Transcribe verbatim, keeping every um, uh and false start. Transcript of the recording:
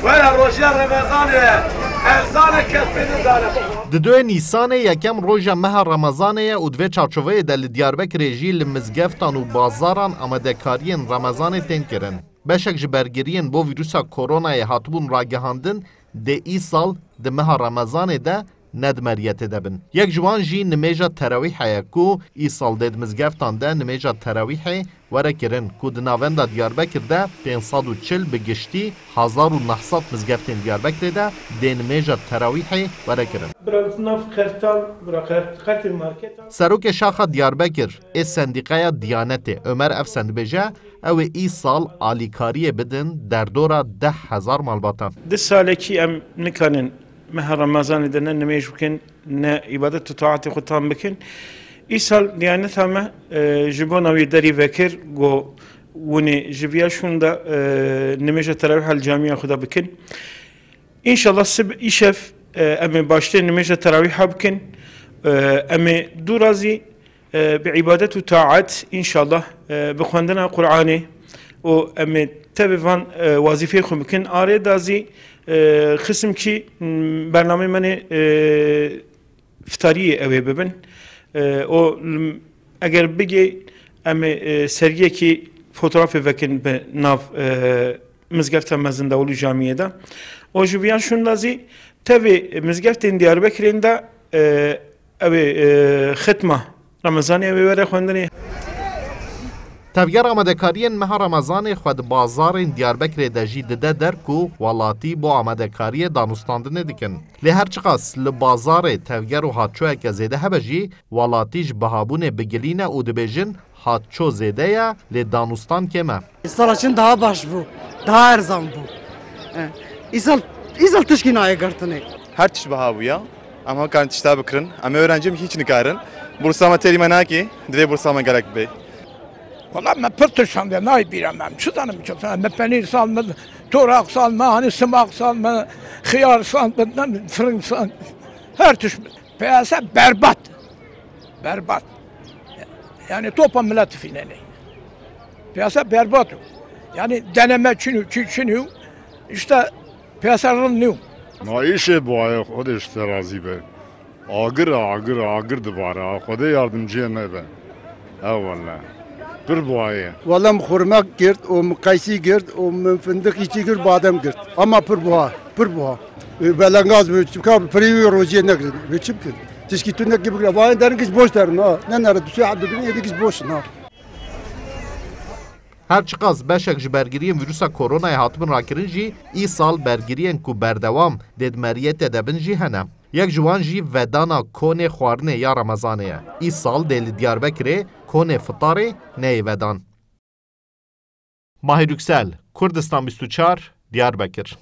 Were roja Remezanê ye, erzanê kes pê nizane. Di duê Nîsanê yekem roja meha Remezanê ye û di vê çarçoveyê de li Diyarbekirê jî li mizgeftan û bazaran amadekariyên Remezanê tên kirin. Beşek ji bergiriyên bo vîrusa koronayê hatibûn ragihandin, dê îsal di meha Remezanê de ne di meriyetê de bin. Yek ji wan jî nimêja terawîhê ye ku îsal dê di mizgeftan de nimêja terawîhê were kirin ku di navenda Diyarbekir de pênc sed û çil bi giştî, hezar û neh sed mizgeftên Diyarbekirê de dê nimêja terawîhê were kirin. Bira nav qertan, bira qert-, qertê marketan. Serokê Şaxa Diyarbekir ê Sendîqeya Diyanetê Ömer Efsen dibêje, ew ê îsal alîkariyê bidin derdora deh hezar malbatan. Di salekî em nikanin meha Remezanê de ne nimêj bikin, ne îbadet û taetê xwe tam bikin. Îsal Diyaneta me, e, ji bona wî derî vekir, got, hûnê ji viya şûn de, e, nimêja terawîha li camiya xwe de bikin. Înşallah sib îşev, e, em ê baştê nimêja terawîha bikin. E, em ê dû razî e, bi îbadet û taet, înşallah, e, bi xwendina Qur'anê û em ê tevî van, e, wazîfeyê xwe bikin. Arê da zî, e, xisimkî, m, bernameyê me nê, e, fitariyê ew ê bibin. E, û, m, eger bigê, em ê, e, seriyekî fotografê vekin bi nav, e, mizgefta mezin de û li camiyê de. Û ji viyan şûn de zî tevî mizgeftên Diyarbekirên de, e, ew ê, e, xitma Remezanê ew ê were xwendinê. Tevger amadekariyên meha Remezanê xwe di bazarên Diyarbekirê de jî dide der ku welatî bo amadekariyê danûstandinê dikin. Lê her çiqas li bazarê tevger û hatçoyeke zêde hebe jî, welatî ji bihabûnê bigilîne û dibêjin, hatço zêde ye, lê danûstan kêm e. Îsala çin daha baş bû, daha erzan bû. E, îsal, îsal tişkî nayê girtinê. Her tişt biha bûye. Em hakarin tişta bikirin. Em ê öğrencim hiç nikarin. Bursa me têrî me nakê. Divê bursa me gerek bê. Wala me pir tişt hende, nayê bîra me. Em çi zanim çi zanim. Me penîr sal me, torak sal me, hani simak sal me, xiyar sal me, ne, firin sal. Her tişt. Piyasa berbat. Berbat. Yani topa millet filanı. Piyasa berbat o. Yani deneme çinü, çi-, çinü. İşte piyasa rın nîyo. Ma îşê buayê Xwedê ji te razî be. Agir, agir, agir dibare. Xwedê yardimciyê me be. Ewele. Pir buayê. Wele min xurmek girt û min qeysî girt û min findiqî çî girt, badem girt. Ama pir buha, pir buha. Ê, belengaz bi çimka bi pirî wî rojiyê negirin. Wê çi bikin? Tişkî tu nekî bigire. Vayên derin giş boş derin ha. Ne nere du saet digirin, êdî giş boş in ha. Her çiqas beşek ji bergiriyên vîrusa koronayê hatibin rakirin jî, îsal bergiriyên ku berdewam dê di meriyetê de bin jî hene. Yek ji wan jî vedana konê xwarinê ya Remezanê ye. Îsal dê li Diyarbekirê konê fitarê neyê vedan. Mahir Yüksel, Kurdistan bîst û çar, Diyarbekir.